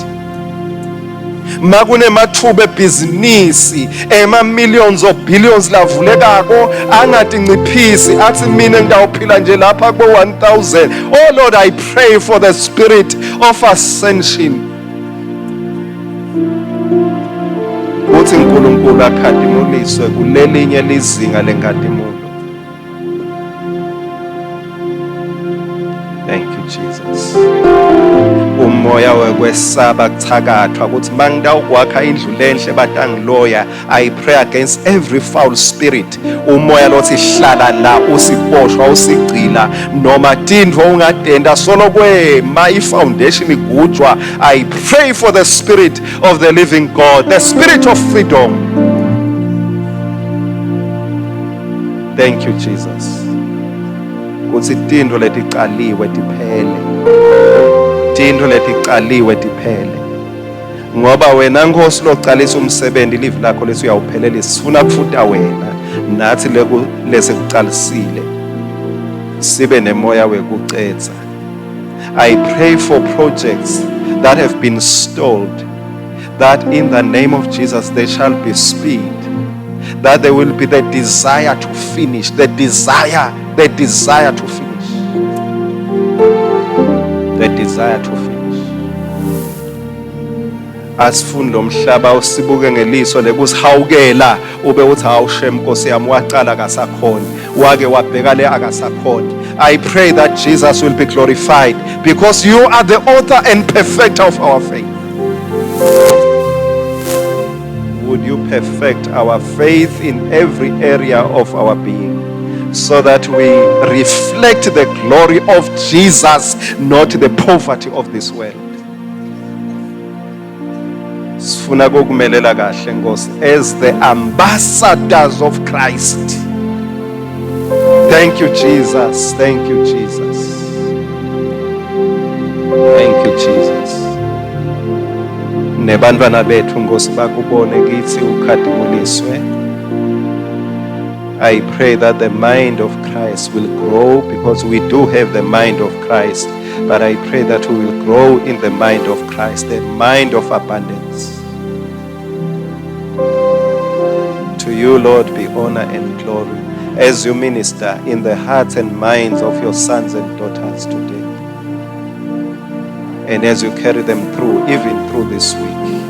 Makunemathuba ebhizinisi ema millions of billions lavulekako angatinciphisi athi mina ngitawuphila nje lapha ko 1000. Oh Lord, I pray for the spirit of ascension. Uthi uNkulunkulu akhatimuliswe kulelinye lizinga lenkatimulo. Thank you Jesus. Umoya wekwesaba kuthakathwa ukuthi mangitawukwakha indlu lenhle batangiloya. I pray against every foul spirit. Umoya lothi hlala la usiboshwa usigcila noma tintfo ungadenda solo kwema i-foundation igujwa. I pray for the spirit of the living God, the spirit of freedom. Thank you Jesus. Kuthi tintfo leticaliwe tiphele. Tintfo leticaliwe tiphele. Ngoba wena Nkosi localisa umsebenzi, livi lakho lethi uyawuphelelisa. Sifuna kufuta wena nathi lesikucalisile, sibe nemoya wekucetsa. I pray for projects that have been stalled, that in the name of Jesus there shall be speed, that there will be the desire to finish, the desire, the desire to finish, the desire to finish. Asifuni lo mhlaba usibuke ngeliso lekusihawukela, ube uthi, "Hawu shem, Nkosi yami, wacala akasakhoni, wake wabheka le, akasakhoni." I pray that Jesus will be glorified because you are the author and perfecter of our faith. Would you perfect our faith in every area of our being so that we reflect the glory of Jesus, not the poverty of this world? Sifuna kokumelela kahle, Nkosi, as the ambassadors of Christ. Thank you, Jesus. Thank you, Jesus. Thank you, Jesus. Nebantwana bethu, Nkosi, bakubone kithi ukhatimuliswe. I pray that the mind of Christ will grow, because we do have the mind of Christ, but I pray that we will grow in the mind of Christ, the mind of abundance. To you, Lord, be honor and glory as you minister in the hearts and minds of your sons and daughters today, and as you carry them through, even through this week,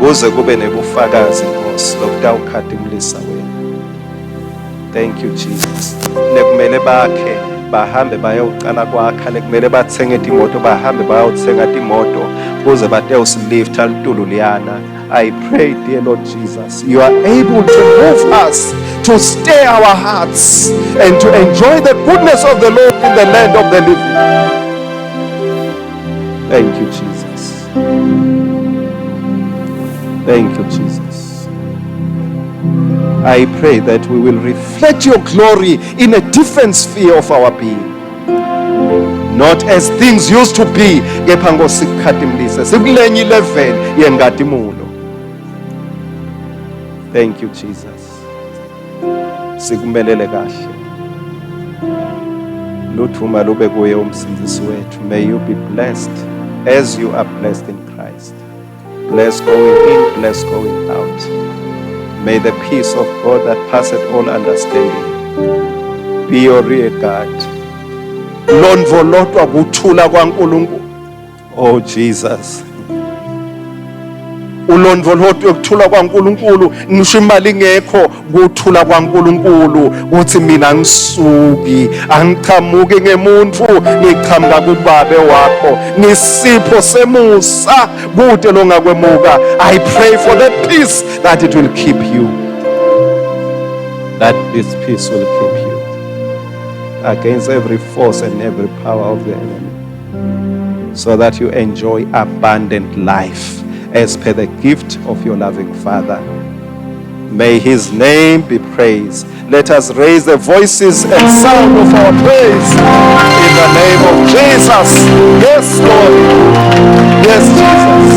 kuze kube nebufakazi, Nkosi, lokutawukhatimulisa wena. Thank you, Jesus. Lekumele bakhe, bahambe bayocala kwakha. Lekumele bathenge timoto, bahambe bayothenga timoto kuze batewusilifta litulu liyana. I pray, dear Lord Jesus, you are able to move us to stay our hearts and to enjoy the goodness of the Lord in the land of the living. Thank you, Jesus. Thank you, Jesus. I pray that we will reflect your glory in a different sphere of our being, not as things used to be, kepha ngosikhatimlise sikulenye level yengadimulo. Thank you, Jesus. Sikumelele kahle. Luthuma lube kuye umsindisi wethu. May you be blessed as you are blessed in Christ. Blessed going in, blessed going out. May the peace of God that passeth all understanding be your rear guard. Londvolotwa kuthula kwaNkulunkulu. Oh Jesus, ulondvolotwe kuthula kwaNkulunkulu. Ngisho imali ingekho, kuthula kwaNkulunkulu kuthi mina ngisuki, angichamuki ngemuntu, ngichamuka kubabe wakho, ngisipho semusa kude longakwemuka. I pray for that peace, that it will keep you, that this peace will keep you against every force and every power of the enemy, so that you enjoy abundant life as per the gift of your loving Father. May his name be praised. Let us raise the voices and sound of our praise in the name of Jesus. Yes, Lord. Yes, Jesus.